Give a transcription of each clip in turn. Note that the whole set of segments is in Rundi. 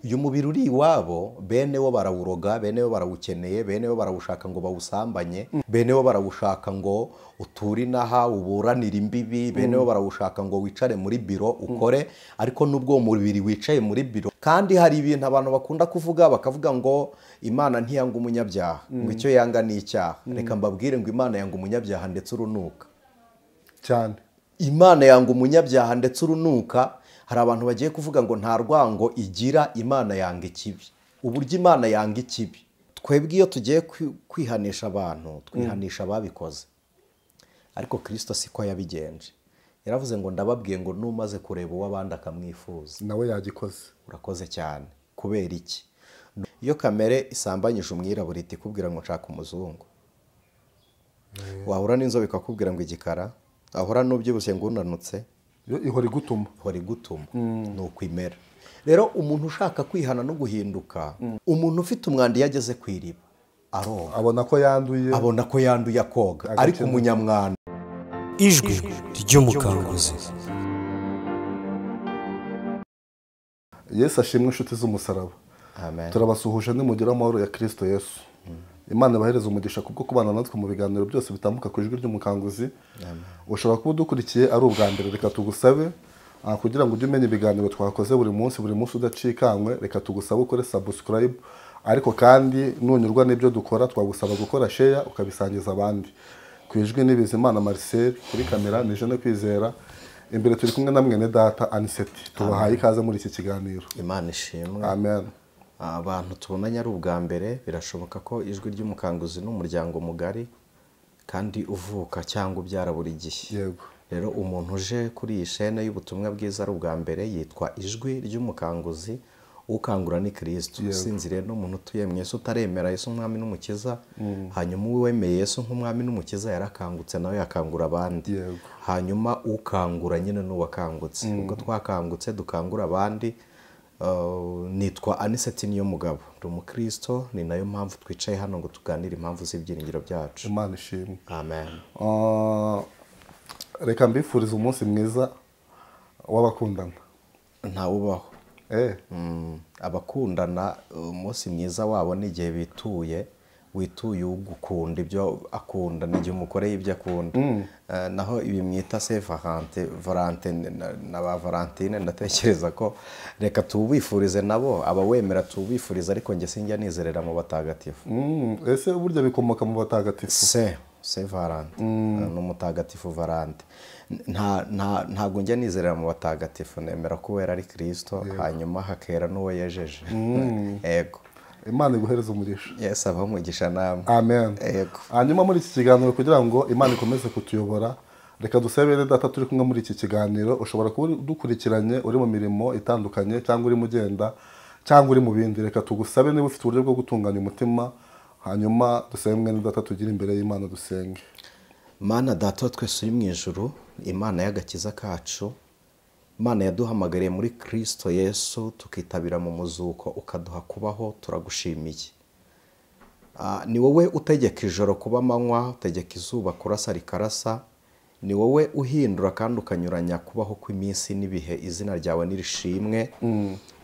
Uyu mubiri uri iwabo, bene wo barawuroga, bene wo barawukeneye, bene wo barawushaka ngo bawusambanye, bene wo barawushaka ngo uture inaha uburanire imbibi, bene wo barawushaka ngo wicare muri biro ukore. Ariko nubwo uwo mubiri wicaye muri biro, kandi hari ibintu abantu bakunda kuvuga bakavuga ngo Imana ntiyanga umunyabyaha, ngo icyo yanga ni icyaha. Reka mbabwire ngo Imana yanga umunyabyaha ndetse urunuka cyane. Imana yanga umunyabyaha ndetse urunuka. Hari abantu bagiye kuvuga ngo nta rwango igira, Imana yanga ikibi. Uburyo Imana yanga ikibi, twebwe iyo tugiye kwihanisha abantu, twihanisha ababikoze. Ariko Kristo siko yabigenje. Yaravuze ngo ndababwiye ngo numaze kureba uw'abandi akamwifuza, nawe yagikoze. Urakoze cyane. Kubera iki? Iyo kamere isambanyije umwirabura iti ikubwira ngo nshaka umuzungu, wahura n'inzobe ikakubwira ngo igikara, ahora n'ubyibushye ngo unanutse, ihora igutuma, ihora igutuma. Ni uko imera. Rero umuntu ushaka kwihana no guhinduka, umuntu ufite umwanda iyo ageze ku iriba aroga, abona ko yanduye, abona ko yanduye akoga. Ariko umunyamwanda. Ijwi ry'umukanguzi. Yesu ashimwe inshuti z'umusaraba. Amen. Turabasuhuje nimugire amahoro ya Kristo Yesu. Imana ibahereze umugisha kubwo kubana natwe mu biganiro byose bitambuka ku ijwi ry'umukanguzi. Ushobora kuba udukurikiye ari ubwa mbere, reka tugusabe kugira ngo ujye umenya ibiganiro twakoze buri munsi, buri munsi udacikanywe, reka tugusabe ukore subscribe. Ariko kandi nunyurwa n'ibyo dukora twagusaba gukora share ukabisangiza abandi. Ku ijwi ni Bizimana Marcel, kuri kamera ni Jeanne Kwizera, imbere turi kumwe na mwene data Aniseti. Tubahaye ikaze muri iki kiganiro. Imana ishimwe. Amen. Abantu tubonanye ari ubwa mbere, birashoboka ko ijwi ry'umukanguzi n'umuryango mugari kandi uvuka cyangwa ubyara buri gihe. Yego. Rero umuntu uje kuri iyi shene y'ubutumwa bwiza ari ubwa mbere yitwa ijwi ry'umukanguzi, ukangura ni Kristo. Usinziriye n'umuntu utuye mu Yesu utaremera Yesu nk'umwami n'umukiza, hanyuma uwemeye Yesu nk'umwami n'umukiza yarakangutse nawe yakangura abandi. Hanyuma ukangura nyine n'uwakangutse. Ubwo twakangutse dukangura abandi. Nitwa Aniseti Niyomugabo, ndi umukristo, ni nayo mpamvu twicaye hano ngo tuganire impamvu z'ibyiringiro byacu. Imana ishimwe. Amen. Reka mbifurize umunsi mwiza w'abakundana. Ntawubaho. Abakundana umunsi mwiza wabo ni igihe bituye, wituye ugukunda ibyo akunda, n'igihe umukoreye ibyo akunda. Naho ibi mwita se Valentine na ba Valentine, ndatekereza ko reka tubifurize nabo, abawemera tubifurize, ariko njye sinjya nizerera mu batagatifu. Ese burya bikomoka mu batagatifu? Se Valentine ni umutagatifu Valentine. Ntabwo njya nizerera mu batagatifu, nemera ko wera ari Kristo, hanyuma hakera n'uwo yejeje. Yego. Imana iguhereze umugisha. Yesu abahe umugisha namwe. Amen. Yego. Hanyuma muri iki kiganiro kugira ngo Imana ikomeze kutuyobora, reka dusabe bene data turi kumwe muri iki kiganiro. Ushobora kuba udukurikiranye uri mu mirimo itandukanye cyangwa uri mu genda cyangwa uri mu bindi, reka tugusabe niba ufite uburyo bwo gutunganya umutima, hanyuma dusabe mwene data tugire imbere y'Imana dusenge. Mana data twese uri mu ijuru, Imana y'agakiza kacu, Imana yaduhamagariye muri Kristo Yesu tukitabira mu muzuko ukaduha kubaho, turagushimiye. Ni wowe utegeka ijoro kuba amanywa, utegeka izuba kurasa rikarasa, ni wowe uhindura kandi ukanyuranya kubaho kw'iminsi n'ibihe, izina ryawe nirishimwe.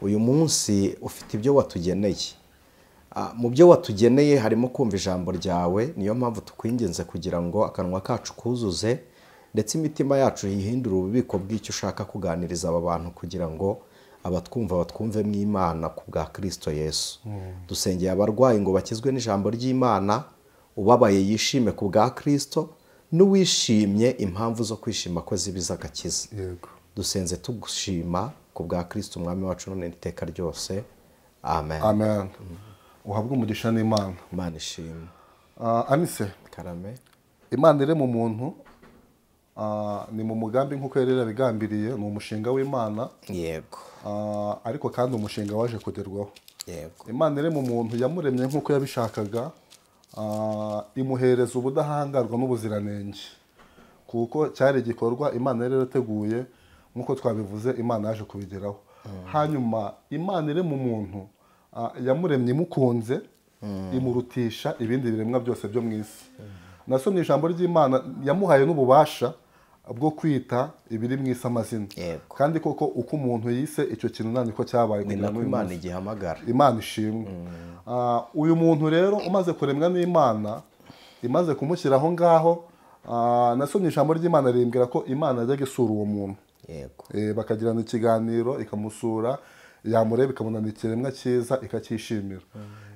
Uyu munsi ufite ibyo watugeneye. Mu byo watugeneye harimo kumva ijambo ryawe, niyo mpamvu tukwinginze kugira ngo akanwa kacu kuzuze ndetse imitima yacu yihindure ububiko bw'icyo ushaka kuganiriza aba bantu kugira ngo abatwumva batwumve mu Imana ku bwa Kristo Yesu. Dusengeye abarwayi ngo bakizwe n'ijambo ry'Imana, ubabaye yishime ku bwa Kristo, n'uwishimye impamvu zo kwishima ko zibiza agakiza. Yego. Dusenze tugushima ku bwa Kristo umwami wacu none n'iteka ryose. Amen. Amen. Uhabwe umugisha n'Imana. Imana ishimwe. Anise. Karame. Imana iri mu muntu, ni mu mugambi nk'uko yari yarabigambiriye, ni umushinga w'Imana. Yego. Ariko kandi umushinga waje kugerwaho. Yego. Imana iri mu muntu yamuremye nk'uko yabishakaga, imuhereza ubudahangarwa n'ubuziranenge, kuko cyari igikorwa Imana yari yarateguye nk'uko twabivuze, Imana yaje kubigeraho. Hanyuma Imana iri mu muntu yamuremye imukunze, imurutisha ibindi biremwa byose byo mu isi. Nasomye ijambo ry'Imana yamuhaye n'ububasha, bwo kwita ibiri mu isi amazina. Kandi koko uko umuntu yise icyo kintu nta niko cyabaye kugira ngo Imana igihamagara. Imana ishimwe. Uyu muntu rero umaze kuremwa n'Imana, imaze kumushyira aho ngaho, nasomye ijambo ry'Imana rimbwira ko Imana yajyaga isura uwo muntu. Yego. Bakagirana ikiganiro, ikamusura, yamureba ikabona ni ikiremwa cyiza ikacyishimira.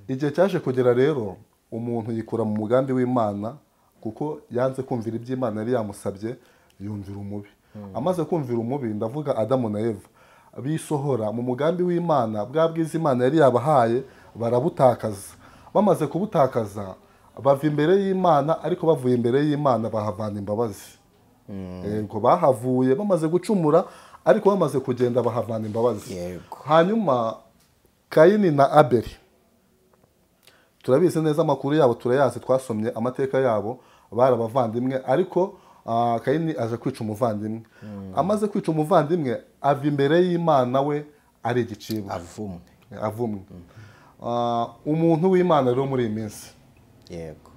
Igihe cyaje kugera rero umuntu yikura mu mugambi w'Imana, kuko yanze kumvira iby'Imana yari yamusabye, yumvira umubi. Amaze kumvira umubi, ndavuga Adamu na Eva, bisohora mu mugambi w'Imana, bwa bwiza Imana yari yabahaye barabutakaza. Bamaze kubutakaza bava imbere y'Imana, ariko bavuye imbere y'Imana bahavana imbabazi. Yego, bahavuye bamaze gucumura, ariko bamaze kugenda bahavana imbabazi. Yego. Hanyuma Kayini na Abeli, turabizi neza amakuru yabo, turayazi, twasomye amateka yabo, bari abavandimwe, ariko Kayini aje kwica umuvandimwe. Amaze kwica umuvandimwe ava imbere y'Imana we ari igicibwa, avumwe. Umuntu w'Imana rero muri iyi minsi, yego,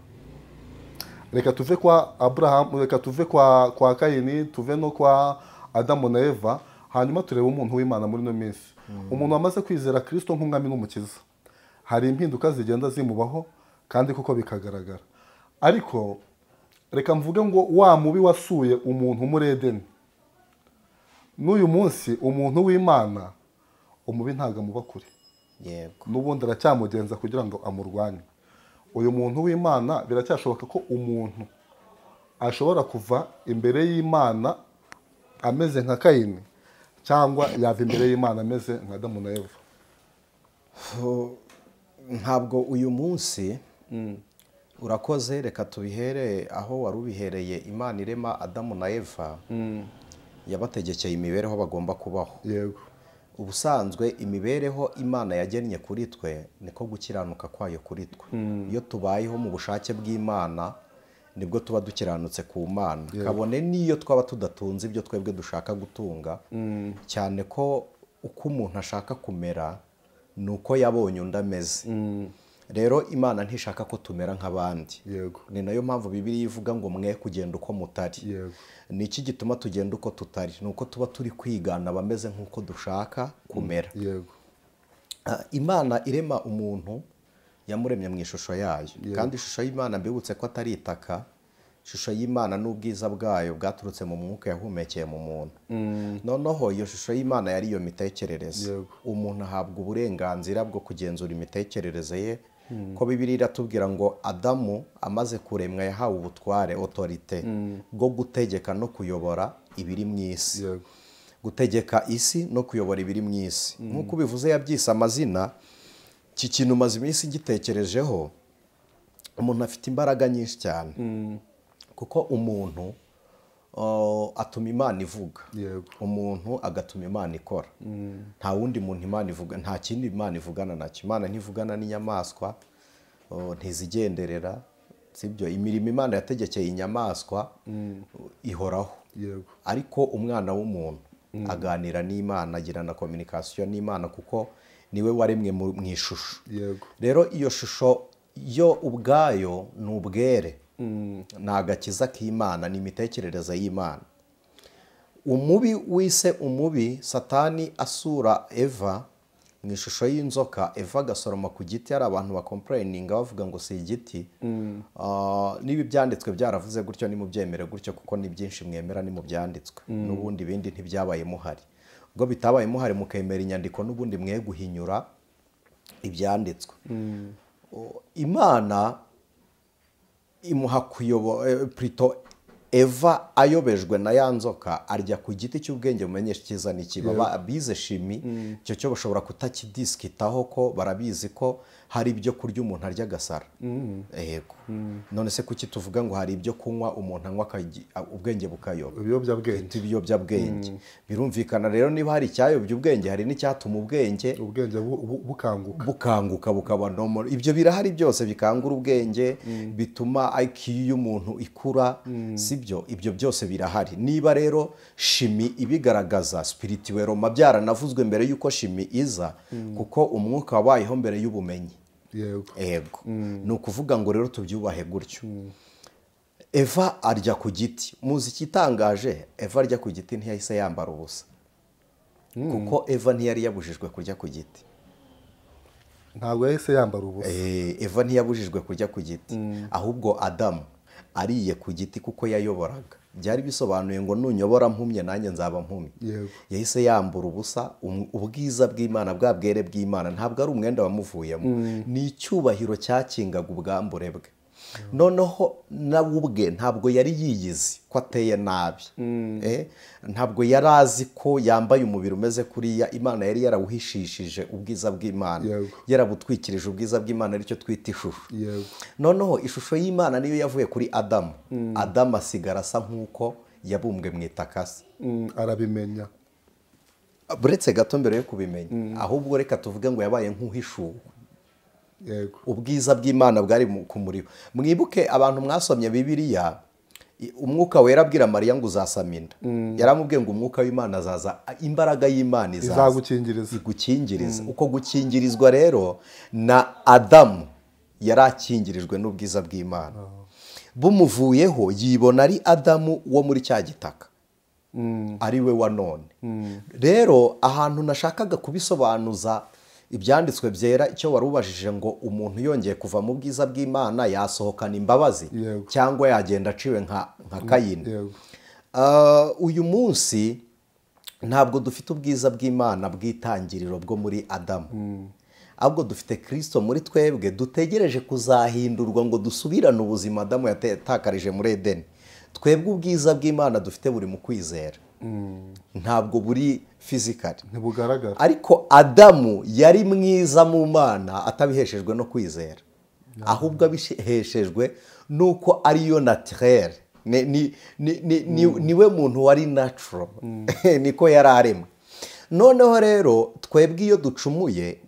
reka tuve kwa Abraham, reka tuve kwa Kayini, tuve no kwa Adamu na Eva, hanyuma turebe umuntu w'Imana muri ino minsi. Umuntu wamaze kwizera Kristo nk'umwami n'umukiza, hari impinduka zigenda zimubaho kandi koko bikagaragara. Ariko reka mvuge ngo wa mubi wasuye umuntu muri Edeni, n'uyu munsi umuntu w'Imana umubi ntago amuba kure. Yego. N'ubundi aracyamugenza kugira ngo amurwanye. Uyu muntu w'Imana biracyashoboka ko umuntu ashobora kuva imbere y'Imana ameze nka Kayini, cyangwa yava imbere y'Imana ameze nka Adamu na Eva. Ntabwo uyu munsi urakoze, reka tubihere aho wari ubihereye. Imana irema Adamu na Eva, yabategekeye imibereho bagomba kubaho. Yego. Ubusanzwe imibereho Imana yagennye kuri twe niko gukiranuka kwayo kuri twe. Iyo tubayeho mu bushake bw'Imana nibwo tuba dukiranutse ku Mana. Kabone niyo twaba tudatunze ibyo twebwe dushaka gutunga, cyane ko uko umuntu ashaka kumera nuko yabonye undi ameze. Rero Imana ntishaka ko tumera nk'abandi. Yego. Ni nayo mpamvu Bibiliya ivuga ngo mwe kugenda uko mutari. Yego. Ni iki gituma tugenda uko tutari? Nuko tuba turi kwigana abameze nk'uko dushaka kumera. Yego. Imana irema umuntu yamuremye mu ishusho yayo. Kandi ishusho y'Imana mbibutse ko atari itaka, ishusho y'Imana n'ubwiza bwayo bwaturutse mu mwuka yahumekeye mu muntu. Noneho iyo shusho y'Imana yari iyo mitekerereze. Umuntu ahabwa uburenganzira bwo kugenzura imitekerereze ye. Ko Bibiliya iratubwira ngo Adamu amaze kuremwa yahawe ubutware, autorité, bwo gutegeka no kuyobora ibiri mu isi. Gutegeka isi no kuyobora ibiri mu isi. Nkuko bivuze yabyise amazina, iki kintu maze iminsi gitekerejeho, umuntu afite imbaraga nyinshi cyane. Kuko umuntu atuma Imana ivuga. Umuntu agatuma Imana ikora. Nta wundi muntu Imana ivuga, nta kindi Imana ivugana nacyo. Imana ntivugana n'inyamaswa, ntizigenderera, sibyo? Imirimo Imana yategekeye inyamaswa ihoraho. Ariko umwana w'umuntu aganira n'Imana, agirana communication n'Imana, kuko niwe waremwe mu ishusho. Rero iyo shusho yo ubwayo ni ubwere, ni agakiza k'Imana, ni imitekerereze y'Imana. Umubi wise umubi, Satani asura Eva mu ishusho y'inzoka, Eva agasoroma ku giti. Hari abantu bakomplaininga bavuga ngo si igiti. Niba ibyanditswe byaravuze gutyo nimubyemere gutyo, kuko ni byinshi mwemera ni mu byanditswe. N'ubundi ibindi ntibyabaye muhari. Ubwo bitabaye muhari mukemera inyandiko, n'ubundi mwe guhinyura ibyanditswe. Imana imuha kuyobora, plutôt Eva ayobejwe na ya nzoka arya ku giti cy'ubwenge bumenyesha icyiza n'ikibi. Abize shimi icyo cyo bashobora kutakidiskitaho, ko barabizi ko hari ibyo kurya umuntu arya agasara. Yego. None se kuki tuvuga ngo hari ibyo kunywa umuntu anywa ubwenge bukayoba? Ibiyobyabwenge. Birumvikana rero niba hari icyayobya ubwenge, hari n'icyatuma ubwenge bukanguka bukaba normal. Ibyo birahari byose bikangura ubwenge, bituma IQ y'umuntu ikura. Sibyo, ibyo byose birahari. Niba rero shimi ibigaragaza, spirituel byaranavuzwe mbere yuko shimi iza, kuko umwuka wabayeho mbere y'ubumenyi. Yego. Ni ukuvuga ngo rero tubyubahe gutyo. Eva arya ku giti. Muzi ikitangaje, Eva arya ku giti ntiyahise yambara ubusa, kuko Eva ntiyari yabujijwe kurya ku giti. Ntabwo yahise yambara ubusa. Eva ntiyabujijwe kurya ku giti, ahubwo Adamu ariye ku giti kuko yayoboraga. Byari bisobanuye ngo nunyobora mpumye nanjye nzaba mpumye. Yahise yambura ubusa ubwiza bw'Imana, bwa bwere bw'Imana. Ntabwo ari umwenda wamuvuyemo, ni icyubahiro cyakingaga ubwambure bwe. Noneho nawe ubwe ntabwo yari yiyizi ko ateye nabi, ntabwo yari azi ko yambaye umubiri umeze kuriya. Imana yari yarawuhishishije ubwiza bw'Imana, yarabutwikirije ubwiza bw'Imana, aricyo twita ishusho. Noneho ishusho y'Imana niyo yavuye kuri Adamu. Adamu asigara asa nk'uko yabumbwe mu itaka se. Arabimenya buretse gato mbere yo kubimenya, ahubwo reka tuvuge ngo yabaye nk'uhishuwe. Ubwiza bw'Imana bwari ku muriro. Mwibuke abantu mwasomye Bibiliya, umwuka wera abwira Mariya ngo uzasama inda. Yaramubwiye ngo umwuka w'Imana azaza, imbaraga y'Imana izagukingiriza, igukingiriza. Uko gukingirizwa rero na Adamu yarakingirijwe n'ubwiza bw'Imana. Bumuvuyeho yibona ari Adamu wo muri cya gitaka, ari we wa none. Rero ahantu nashakaga kubisobanuza ibyanditswe byera, icyo warubajije ngo umuntu yongeye kuva mu bwiza bw'Imana yasohokana imbabazi cyangwa yagenda aciwe nka Kayini. Uyu munsi ntabwo dufite ubwiza bw'Imana bw'itangiriro bwo muri Adamu, ahubwo dufite Kristo muri twebwe dutegereje kuzahindurwa ngo dusubirane ubuzima Adamu yatakarije muri Edeni. Twebwe ubwiza bw'Imana dufite buri mu kwizera, ntabwo buri physically, ntibugaragara. Ariko Adamu yari mwiza mu Mana atabiheshejwe no kwizera, ahubwo abiheshejwe nuko ariyo naturel, niwe muntu wari natural, niko yari aremwe. Noneho rero twebwe iyo ducumuye,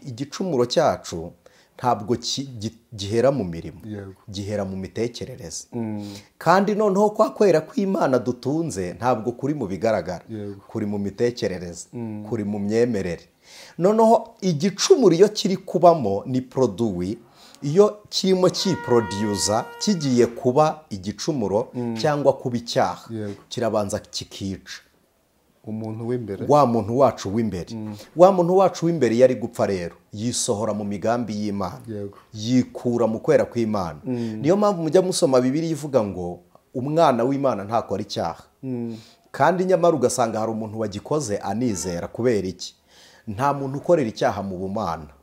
igicumuro cyacu ntabwo gihera mu mirimo, gihera mu mitekerereze. Kandi noneho kwa kwera kw'Imana dutunze ntabwo kuri mu bigaragara, kuri mu mitekerereze, kuri mu myemerere. Noneho igicumuro iyo kiri kubamo ni produit, iyo kirimo kiproduza kigiye kuba igicumuro cyangwa kuba icyaha, kirabanza kikica umuntu w'imbere, wa muntu wacu w'imbere. Wa muntu wacu w'imbere yari gupfa rero yisohora mu migambi y'Imana, yikura mu kwera kw'Imana. Niyo mpamvu mujya musoma Bibiliya ivuga ngo umwana w'Imana ntakora icyaha, kandi nyamara ugasanga hari umuntu wagikoze anizera. Kubera iki? Nta muntu ukorera icyaha mu bumana,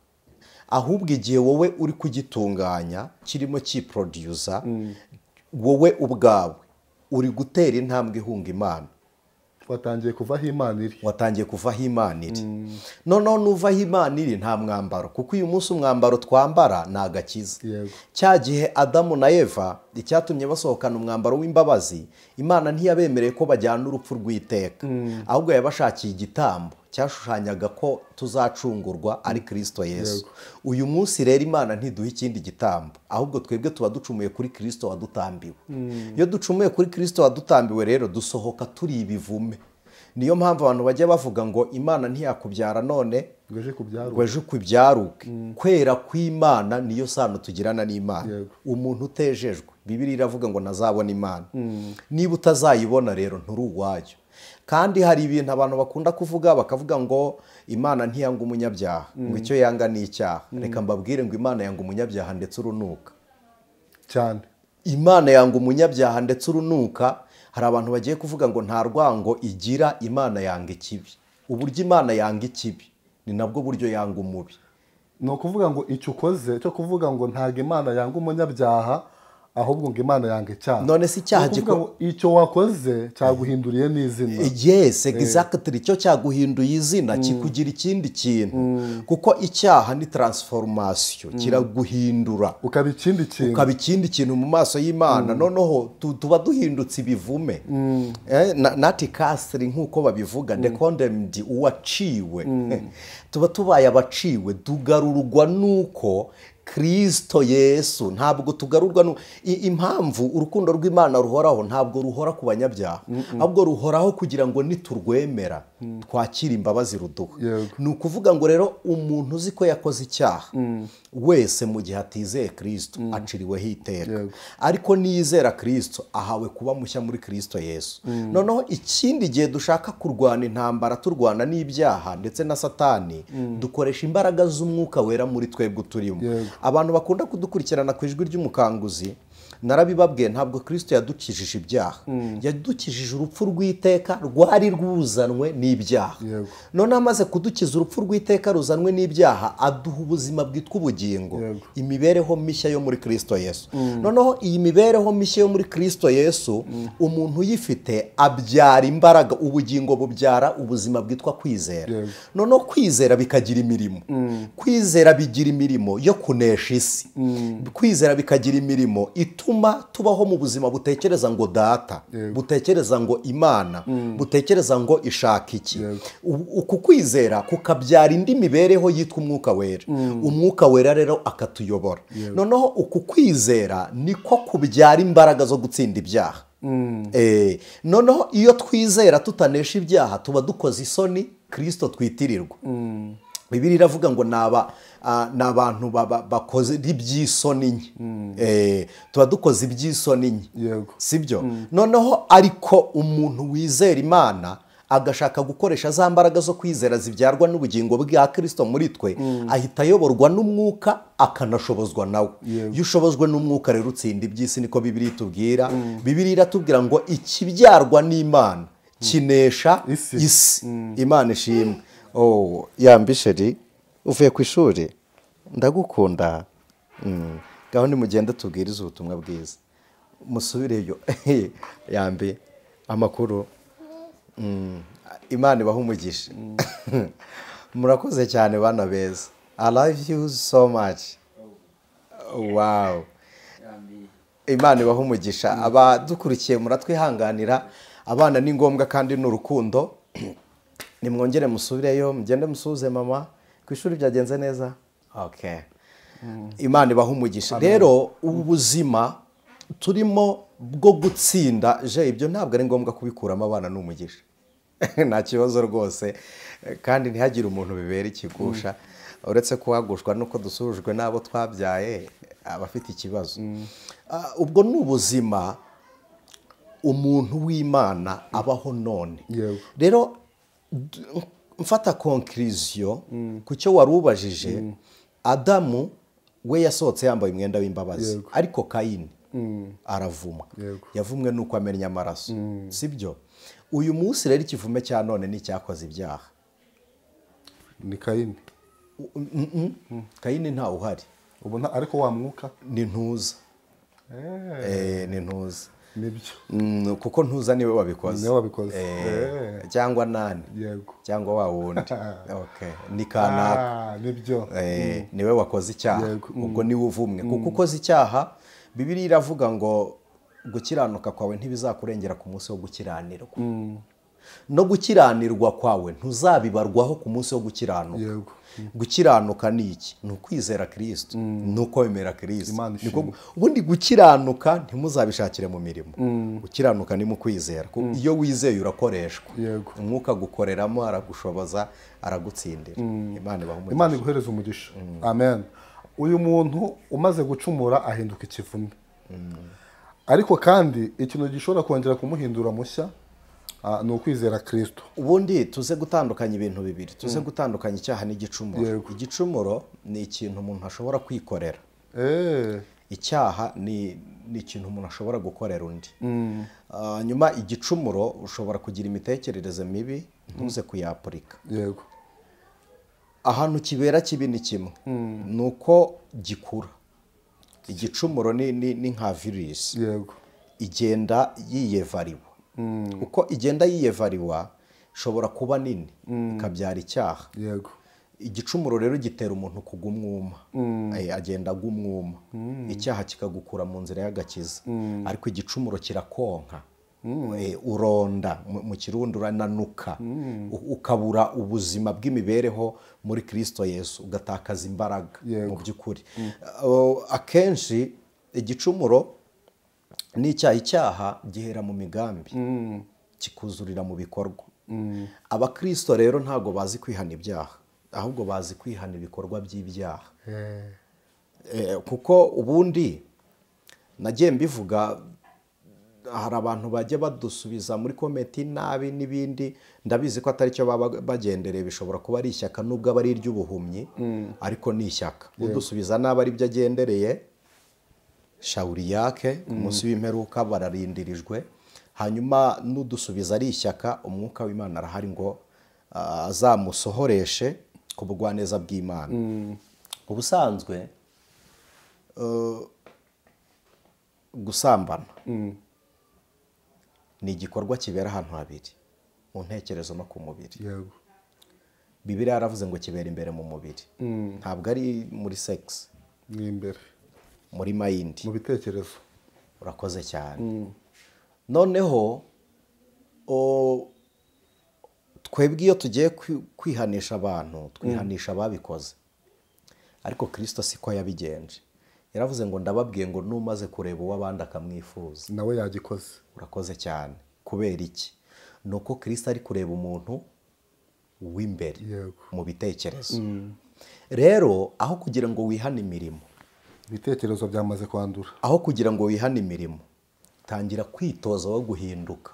ahubwo igihe wowe uri kugitunganya kirimo kiproduza, wowe ubwawe uri gutera intambwe ihunga Imana. Watangiye kuva aho Imana iri, watangiye kuva aho Imana iri. Noneho nuva aho Imana iri nta mwambaro, kuko uyu munsi umwambaro twambara ni agakiza. Cya gihe Adamu na Eva icyatumye basohokana umwambaro w'imbabazi, Imana ntiyabemereye ko bajyana urupfu rw'iteka, ahubwo yabashakiye igitambo cyashushanyaga ko tuzacungurwa ari Kristo Yesu. Uyu munsi rero Imana ntiduha ikindi gitambo, ahubwo twebwe tuba ducumuye kuri Kristo wadutambiwe. Iyo ducumuye kuri Kristo wadutambiwe rero dusohoka turi ibivume. Niyo mpamvu abantu bajya bavuga ngo Imana ntiyakubyara none ngo ejo kubyaruke. Kwera kw'Imana niyo sano tugirana n'Imana. Umuntu utejejwe, Bibiliya iravuga ngo ntazabona Imana. Niba utazayibona rero nturi uwayo. Kandi hari ibintu abantu bakunda kuvuga, bakavuga ngo Imana ntiyanga umunyabyaha, ngo icyo yanga ni icyaha. Reka mbabwire ngo Imana yanga umunyabyaha ndetse urunuka cyane. Imana yanga umunyabyaha ndetse urunuka. Hari abantu bagiye kuvuga ngo nta rwango igira, Imana yanga ikibi. Uburyo Imana yanga ikibi ni nabwo buryo yanga umubi. Ni ukuvuga ngo icyo ukoze cyo kuvuga ngo ntago Imana yanga umunyabyaha, ahubwo ngo Imana yanga icyaha. None si icyaha icyo wakoze cyaguhinduriye n'izina. Yes, exactly, icyo cyaguhinduye izina kikugira ikindi kintu. Kuko icyaha ni transformation, kiraguhindura ukaba ikindi kintu, ukaba ikindi kintu mu maso y'Imana. Noneho tuba duhindutse ibivume, nati kasri nkuko babivuga, the condemned, uwaciwe. Tuba tubaye abaciwe, dugarurwa nuko Kristo Yesu. Ntabwo tugarurwa impamvu urukundo rw'Imana ruhoraho, ntabwo ruhora ku banyabyaha, ahubwo ruhoraho kugira ngo niturwemera twakire imbabazi ruduha. Ni ukuvuga ngo rero umuntu uzi ko yakoze icyaha wese mu gihe atizeye Kristo aciriweho iteka, ariko niyizera Kristo ahawe kuba mushya muri Kristo Yesu. Noneho ikindi gihe dushaka kurwana intambara turwana n'ibyaha ndetse na Satani, dukoresha imbaraga z'umwuka wera muri twebwe turimo. Abantu bakunda kudukurikirana ku ijwi ry'umukanguzi, narabibabwiye, ntabwo Kristo yadukijije ibyaha, yadukijije urupfu rw'iteka rwari rwuzanwe n'ibyaha. None amaze kudukiza urupfu rw'iteka ruzanwe n'ibyaha, aduha ubuzima bwitwa ubugingo, imibereho mishya yo muri Kristo Yesu. Noneho iyi mibereho mishya yo muri Kristo Yesu, umuntu uyifite abyara imbaraga, ubugingo bubyara ubuzima bwitwa kwizera. Noneho kwizera bikagira imirimo, kwizera bigira imirimo yo kunesha isi, kwizera bikagira imirimo ituma tubaho mu buzima butekereza ngo data, butekereza ngo Imana, butekereza ngo ishaka iki. Uku kwizera kukabyara indi mibereho yitwa umwuka wera. Umwuka wera rero akatuyobora. Noneho uku kwizera niko kubyara imbaraga zo gutsinda ibyaha. Noneho iyo twizera tutanesha ibyaha tuba dukoze isoni Kristo twitirirwa. Bibiliya iravuga ngo ni abantu bakoze iby'isoni nke, tuba dukoze iby'isoni nke, sibyo? Noneho ariko umuntu wizera Imana agashaka gukoresha za mbaraga zo kwizera zibyarwa n'ubugingo bwa Kristo muri twe, ahita ayoborwa n'umwuka akanashobozwa nawe. Iyo ushobozwe n'umwuka rero utsinda iby'isi, niko Bibiliya itubwira. Bibiliya iratubwira ngo ikibyarwa n'Imana kinesha isi. Imana ishimwe. Oh, yambisheri uvuye ku ishuri, ndagukunda. Gaho nimugende tubwirize ubutumwa bwiza, musubireyo. Yambi amakuru. Imana ibahe umugisha. Murakoze cyane bana beza. I love you so much. Wow. Imana ibahe umugisha. Abadukurikiye muratwihanganira, abana ni ngombwa kandi ni urukundo. Nimwongere musubireyo, mugende musuhuze mama. Ku ishuri byagenze neza? Okay. Imana ibahe umugisha. Rero ubu buzima turimo bwo gutsinda, je ibyo ntabwo ari ngombwa kubikuramo abana n'umugisha. Nta kibazo rwose, kandi ntihagire umuntu bibera ikigusha, uretse kuhagushwa nuko dusuhujwe n'abo twabyaye abafite ikibazo. Ubwo ni ubuzima umuntu w'Imana abaho none. Rero mfata conclusion ku cyo warubajije, Adamu we yasohotse yambaye umwenda w'imbabazi, ariko Kayini aravumwa. Yavumwe nuko amenya amaraso, sibyo? Uyu munsi rero ikivume cya none ni cyakoze ibyaha ni Kayini. Kayini nta uhari ubona, ariko wa mwuka ni ntuza. Ni ntuza nibyo, kuko ntuza niwe wabikoze, niwe wabikoze cyangwa nani, yego, cyangwa wa wundi. Okay, ni kanaka, nibyo, niwe wakoze icyaha, ubwo niwe uvumwe. Kuko ukoze icyaha, Bibiliya iravuga ngo gukiranuka kwawe ntibizakurengera ku munsi wo gukiranirwa, no gukiranirwa kwawe ntuzabibarwaho ku munsi wo gukiranuka. Gukiranuka ni iki? Ni ukwizera Kristo, ni ukwemera Kristo. Ubundi gukiranuka ntimuzabishakire mu mirimo, gukiranuka ni mu kwizera. Iyo wizeye urakoreshwa, umwuka gukoreramo, aragushoboza, aragutsindira. Imana ibahe umugisha. Imana iguhereze umugisha. Amen. Uyu muntu umaze gucumura ahinduka ikivume, ariko kandi ikintu gishobora kongera kumuhindura mushya ni ukwizera Kristo. Ubundi tuze gutandukanya ibintu bibiri, tuze gutandukanya icyaha n'igicumuro. Igicumuro ni ikintu umuntu ashobora kwikorera. Icyaha ni ikintu umuntu ashobora gukorera undi. Nyuma igicumuro ushobora kugira imitekerereze mibi ntuze kuyapurika. Yego. Ahantu kibera kibi ni kimwe, nuko gikura. Igicumuro ni nka virus. Yego. Igenda yiyevariwa. Uko igenda yiyevariwa ishobora kuba nini ikabyara icyaha. Yego. Igicumuro rero gitera umuntu kugumwuma, agenda agumwuma, icyaha kikagukura mu nzira y'agakiza. Ariko igicumuro kirakonka. Uronda mu Kirundi urananuka, ukabura ubuzima bw'imibereho muri Kristo Yesu, ugatakaza imbaraga mu by'ukuri. Akenshi igicumuro n'icyaha, icyaha gihera mu migambi kikuzurira mu bikorwa. Abakristo rero ntago bazi kwihana ibyaha, ahubwo bazi kwihana ibikorwa by'ibyaha. Kuko ubundi nagiye mbivuga, hari abantu bajya badusubiza muri komenti nabi n'ibindi, ndabizi ko atari cyo baba bagendereye, bishobora kuba ari ishyaka nubwo aba ari iry'ubuhumyi, ariko ni ishyaka. Udusubiza nabi ari byo agendereye, shawuri yake ku munsi w'imperuka bararindirijwe. Hanyuma n'udusubiza ari ishyaka, umwuka w'Imana arahari ngo azamusohoreshe ku bugwaneza bw'Imana. Ubusanzwe gusambana ni igikorwa kibera ahantu habiri, mu ntekerezo no ku mubiri. Yego. Bibiliya yaravuze ngo kibera imbere mu mubiri, ntabwo ari muri sex, ni imbere muri mind, mu bitekerezo. Urakoze cyane. Noneho twebwe iyo tugiye kwihanisha abantu, twihanisha ababikoze, ariko Kristo siko yabigenje. Yaravuze ngo ndababwiye ngo numaze kureba uw'abandi akamwifuza, nawe yagikoze. Urakoze cyane. Kubera iki? Nuko Kristo ari kureba umuntu w'imbere mu bitekerezo. Rero aho kugira ngo wihane imirimo, ibitekerezo byamaze kwandura, aho kugira ngo wihane imirimo, tangira kwitoza wo guhinduka.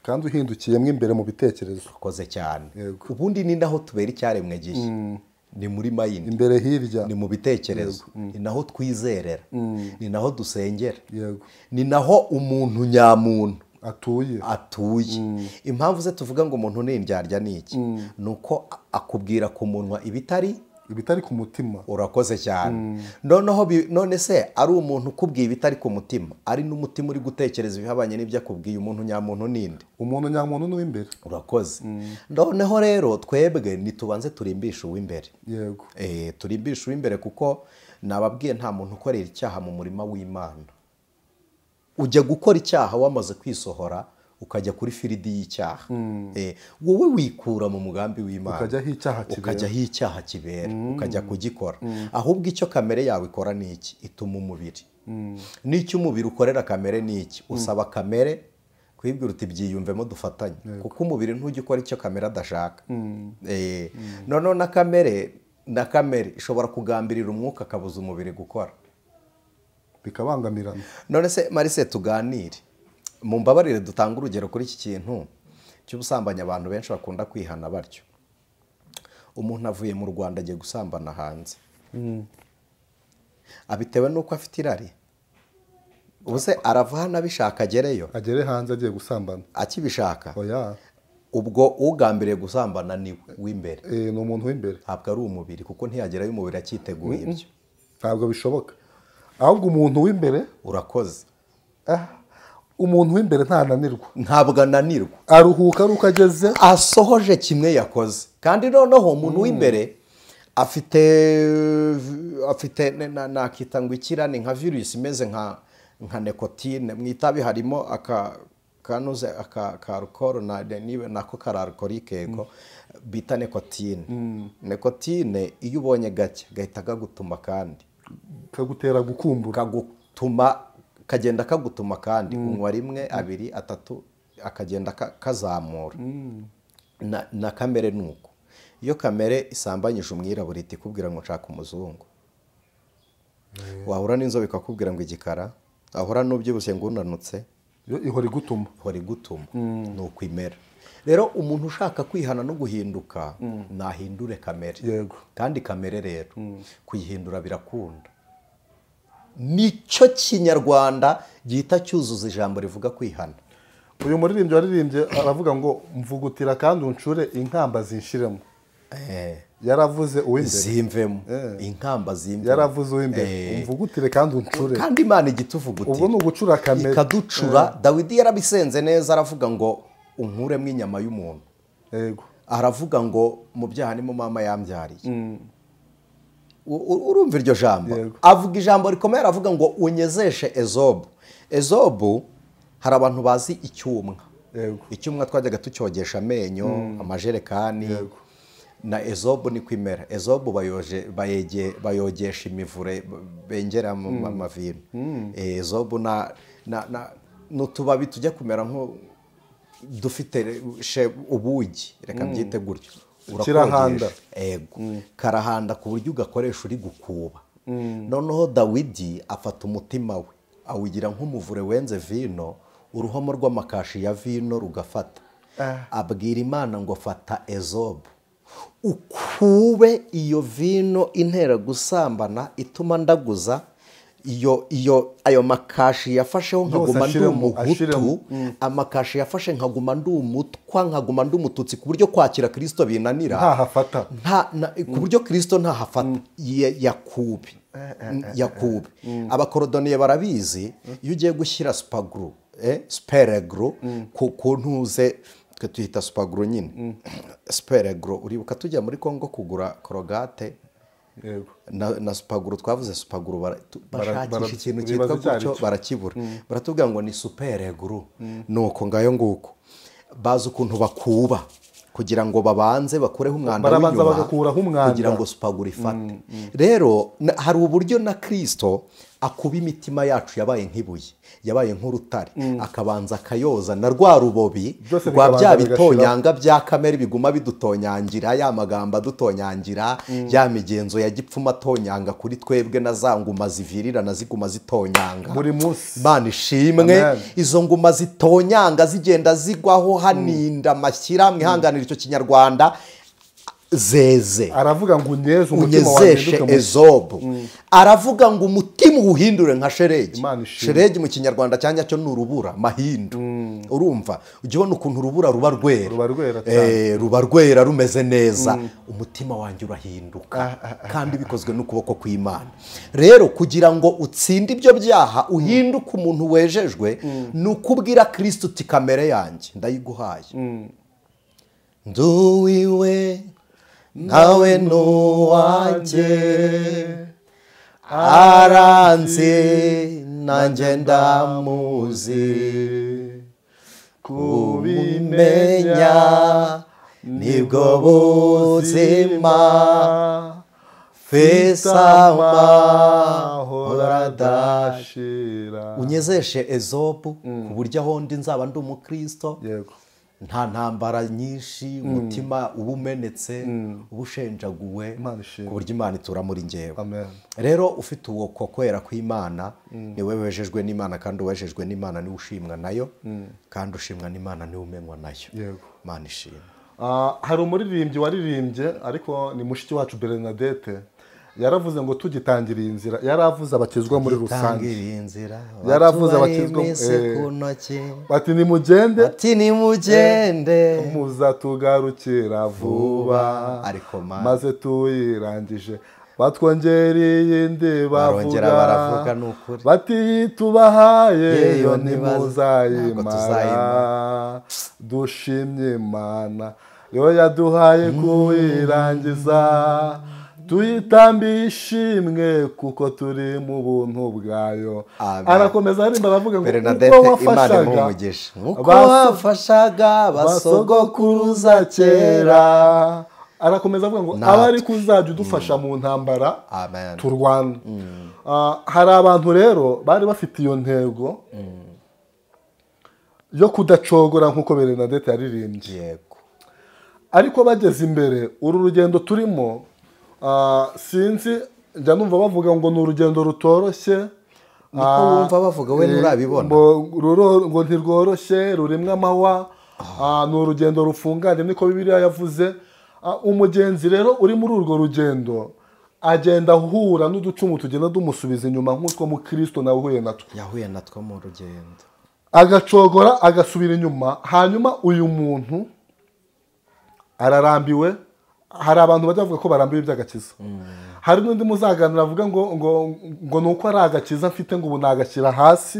Kandi uhindukiyemo imbere mu bitekerezo. Urakoze cyane. Ubundi ni naho tubera icyaremwe gishya, ni muri mind, imbere hirya, ni mu bitekerezo, ni naho twizerera, ni naho dusengera, yego, ni naho umuntu nyamuntu atuye. Impamvu ze tuvuga ngo umuntu ni indyarya ni iki? Nuko akubwira ku munwa ibitari ku mutima. Urakoze cyane. Noneho none se ari umuntu ukubwiye ibitari ku mutima, ari n'umutima uri gutekereza ibihabanye n'ibyo akubwiye, umuntu nyamuntu ninde? Umuntu nyamuntu ni uw'imbere. Urakoze. Noneho rero twebwe nitubanze turimbishe uw'imbere. Yego. Turimbishe uw'imbere, kuko nababwiye nta muntu ukorera icyaha mu murima w'Imana. Ujya gukora icyaha wamaze kwisohora, ukajya kuri firidi y'icyaha. Wowe wikura mu mugambi w'Imana, ukajya aho icyaha kibera, ukajya kugikora. Ahubwo icyo kamere yawe ikora ni iki? Ituma umubiri. N'icyo umubiri ukorera kamere ni iki? Usaba kamere kwibwira uti byiyumvemo dufatanye, kuko umubiri ntujya ukora icyo kamere adashaka. Noneho na kamere ishobora kugambirira umwuka akabuza umubiri gukora, bikabangamirana. None se Marise, tuganire, mumbabarire dutanga urugero kuri iki kintu cy'ubusambanyi abantu benshi bakunda kwihana batyo. Umuntu avuye mu Rwanda agiye gusambana hanze, abitewe nuko afite irari. Ubuse arava hano abishaka agereyo, agere hanze agiye gusambana akibishaka. Oya, ubwo ugambiriye gusambana ni w'imbere, ni umuntu w'imbere, ntabwo ari umubiri, kuko ntiyagerayo umubiri akiteguye ibyo, ntabwo bishoboka. Ahubwo umuntu w'imbere. Urakoze. Umuntu w'imbere ntananirwa, ntabwo ananirwa, aruhuka aruko ageze asohoje kimwe yakoze. Kandi noneho umuntu w'imbere afite nakita ngo ikirane nka virus imeze nka nikotine. Mu itabi harimo kanuze aka alcohol na nibe nako karalcoolique ko bita nikotine. Nikotine iyo ubonye gake gahita kagutuma, kandi kagutera gukumbura, kagutuma kagenda kagutuma, kandi unywa rimwe, abiri, atatu, akagenda kazamura. Na kamere nuko iyo kamere isambanyije umwirabura iti kubwira ngo nshaka umuzungu, wahura n'inzobe ikakubwira ngo igikara, ahora n'ubyibushye ngo unanutse, yo ihora igutuma, ihora igutuma. Nuko imera. Rero umuntu ushaka kwihana no guhinduka nahindure kamere. Yego. Kandi kamere rero kuyihindura birakunda. Nicyo Kinyarwanda gihita cyuzuza ijambo rivuga kwihana. Uyu muririmbyi waririmbye aravuga ngo mvugutira kandi uncure inkamba zinshiremo. Yaravuze uw'imbere zimvemo, inkamba zimvemo. Yaravuze uw'imbere, umvugutire kandi uncure. Kandi Imana igituvugutira. Ubwo ni ugucura kamere, ikaducura. Dawidi yarabisenze neza, aravuga ngo unkuremo inyama y'umuntu. Yego. Aravuga ngo mu byaha nimo mama yambyariye. Urumva iryo jambo? Avuga ijambo rikomeye, aravuga ngo unyezeshe Ezobu. Ezobu Hari abantu bazi icyumwa. Icyumwa twajyaga tucyogesha amenyo, amajerekani. Na ezobu ni kwimera. Ezobu bayogesha imivure bengera mu mavino. Ezobu na n'utubabi tujya kumera nko dufite ubugi, reka mbyite gutyo. Kirahanda. Ego. Karahanda ku buryo ugakoresha uri gukuba. Noneho Dawidi afata umutima we awugira nk'umuvure wenze vino, uruhomo rw'amakashi ya vino rugafata. Abwira Imana ngo fata ezobu, ukube iyo vino intera gusambana ituma ndaguza iyo ayo makashi yafasheho nkaguma ndi umuhutu, amakashi yafashe nkaguma ndi umutwa, nkaguma ndi umututsi, ku buryo kwakira Kristo binanira. Ntahafata. Ku buryo Kristo ntahafata. Yakube. Abakorodoniye barabizi, iyo ugiye gushyira supaguru, supergro ku ntuze, twe tuyita supaguru nyine. Supergro, uribuka tujya muri Kongo kugura korogate na supaguru, twavuze supaguru, bashakisha ikintu cyitwa gutyo barakibura, baratubwira ngo ni supergro. Nuko ngayo nguko bazi ukuntu bakuba kugira ngo babanze bakureho umwanda w'inyuma, kugira ngo supaguru ifate. Rero hari uburyo na Kristo akuba imitima yacu yabaye nk'ibuye, yabaye nk'urutare, akabanza akayoza na rwa rubobi rwa bya bitonyanga bya kamere biguma bidutonyangira, ya magambo adutonyangira, ya migenzo ya gipfuma tonyanga kuri twebwe, na za nguma zivirira na ziguma zitonyanga buri munsi. Imana ishimwe, izo nguma zitonyanga zigenda zigwaho haninda amashyira, mwihanganira icyo Kinyarwanda, zeze. Aravuga ngo unyeze umutima wanje ezobu. Aravuga ngo umutima uwuhindure nka sheregi. Sheregi mu Kinyarwanda cyanya cyo ni urubura, mahindu. Urumva ujye ubona ukuntu urubura ruba rwera, ruba rwera rumeze neza. Umutima wanjye urahinduka, kandi bikozwe n'ukuboko kw'Imana. Rero kugira ngo utsinde ibyo byaha uhinduke umuntu wejejwe, ni ukubwira Kristo uti kamere yanjye ndayiguhaye, nduwiwe nawe nuwanjye, aranzi nanjye ndamuzi, kubimenya nibwo buzima, amahoro adashira. Unyezeshe ezobu ku buryo aho ndi nzaba ndi umukristo. Yego. Nta ntambara nyinshi, umutima uba umenetse, uba ushenjaguwe, ku buryo Imana itura muri njyewe. Rero ufite uwo kwera kw'Imana niwe wejejwe n'Imana, kandi uwejejwe n'Imana niwe ushimwa nayo, kandi ushimwa n'Imana niwe umenywa nayo. Imana ishimwe. Hari umuririmbyi waririmbye, ariko ni mushiki wacu Bernadette, yaravuze ngo tugitangira iyi nzira, yaravuze abakizwa muri rusange, yaravuze abakizwa bati nimugende, bati nimugende muzatugarukira vuba, maze tuyirangije batwongereye indi bavuga bati tubahaye yo ntimuzayimara, dushimye Imana yo yaduhaye kuyirangiza, tuyitambiye ishimwe kuko turi mu buntu bwayo. Arakomeza arimba aravuga ngo uko wafashaga basogokuruza kera. Arakomeza avuga ngo abari kuzajya udufasha mu ntambara turwana. Hari abantu rero bari bafite iyo ntego yo kudacogora nk'uko Bernadette yaririmbye. Yego. Ariko bageze imbere, uru rugendo turimo, sinzi, njya numva bavuga ngo ni urugendo rutoroshye. Niko wumva bavuga, we nturabibona. Ngo ntirworoshye, rurimwe amahwa, ni urugendo rufunganye, niko Bibiliya yavuze. Umugenzi rero uri muri urwo rugendo agenda ahura n'uducumu tugenda dumusubiza inyuma nk'utwo mu Kristo nawe uhuye natwo. Yahuye natwo mu rugendo. Agacogora agasubira inyuma, hanyuma uyu muntu ararambiwe. Hari abantu bajya bavuga ko barambiwe iby'agakiza. Hari n'undi muzaganira avuga ngo ngo ngo nuko ari agakiza mfite ngo ubu nagashyira hasi,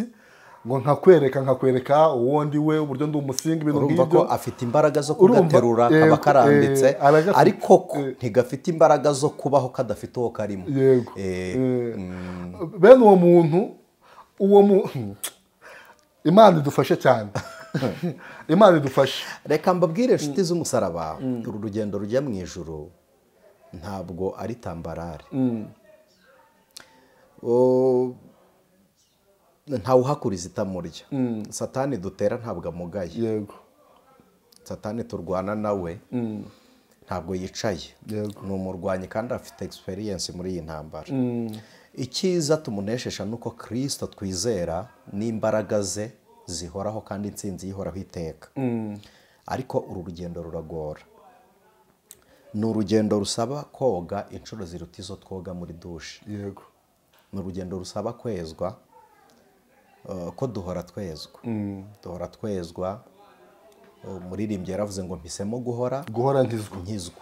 ngo nkakwereka uwo ndi we, uburyo ndi umusingi, ibintu nk'ibyo. Urumva ko afite imbaraga zo kugaterura kaba karambitse, ariko ntigafite imbaraga zo kubaho kadafite uwo karimo. Yego. Bene uwo muntu, uwo Imana idufashe cyane. Imana idufashe. Reka mbabwire inshuti z'umusaraba, uru rugendo rujya mu ijuru ntabwo ari tambarare. Ntawuhakuriza itamurya. Satani dutera ntabwo amugaye. Yego. Satani turwana nawe ntabwo yicaye. Yego. Ni umurwanyi kandi afite experience muri iyi ntambara. Icyiza tumuneshesha nuko Kristo twizera n'imbaraga ze zihoraho kandi intsinzi yihoraho iteka. Ariko uru rugendo ruragora. Ni urugendo rusaba koga inshuro ziruta izo twoga muri dushe. Yego. Ni urugendo rusaba kwezwa, ko duhora twezwa. Duhora twezwa. Umuririmbyi yaravuze ngo mpisemo guhora nkizwa. Nkizwa.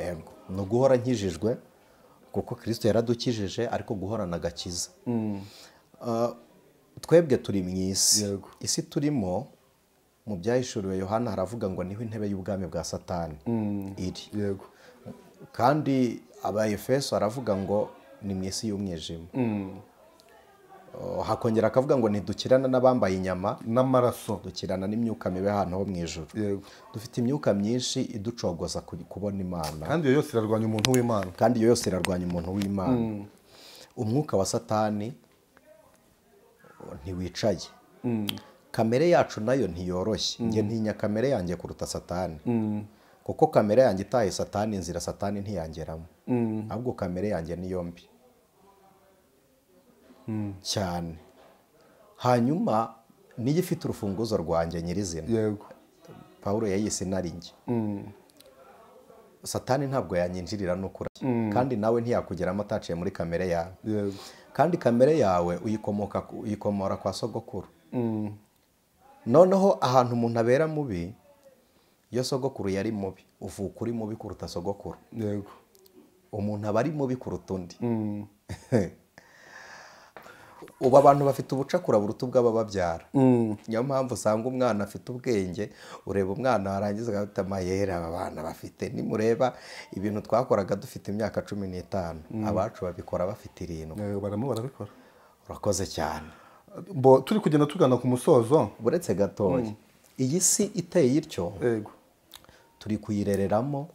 Yego. Ni uguhora nkijijwe kuko Kristo yaradukijije, ariko guhorana agakiza. Twebwe turi mu isi. Isi turimo mu byahishuriwe Yohana haravuga ngo niho intebe y'ubwami bwa Satani iri. Yego. Kandi Abaefeso aravuga ngo ni mu isi y'umwijima. Hakongera akavuga ngo ntidukirana n'abambaye inyama n'amaraso, dukirana n'imyuka mibi ahantu ho mu ijuru. Yego. Dufite imyuka myinshi iducogoza kubona Imana. Kandi iyo yose irarwanya umuntu w'Imana. Kandi iyo yose irarwanya umuntu w'Imana. Umwuka wa Satani ntiwicaye. Kamere yacu nayo ntiyoroshye. Njye ntinya kamere yanjye kuruta Satani. Kuko kamere yanjye itaye Satani inzira Satani ntiyangeramo. Ahubwo kamere yanjye niyo mbi cyane. Hanyuma niyo ifite urufunguzo rwanjye nyirizina. Yego. Paulo yayise nari njye. Satani ntabwo yanyinjirira n'ukura. Kandi nawe ntiyakugeramo ataciye muri kamere yawe. Yego. Kandi kamere yawe uyikomora kwa sogokuru. Noneho ahantu umuntu abera mubi, iyo sogokuru yari mubi, uvuka uri mubi kuruta sogokuru. Yego. Umuntu aba ari mubi kuruta undi. Ubu abantu bafite ubucakura buruta ubw'abababyara. Niyo mpamvu usanga umwana afite ubwenge, ureba umwana warangiza agafite amayeri aba bana bafite. Nimureba ibintu twakoraga dufite imyaka 15, abacu babikora bafite 7. Baramo barabikora. Urakoze cyane. Bo turi kugenda tugana ku musozo. Buretse gatoya. Iyi si iteye ityo. Yego. Turi kuyirereramo.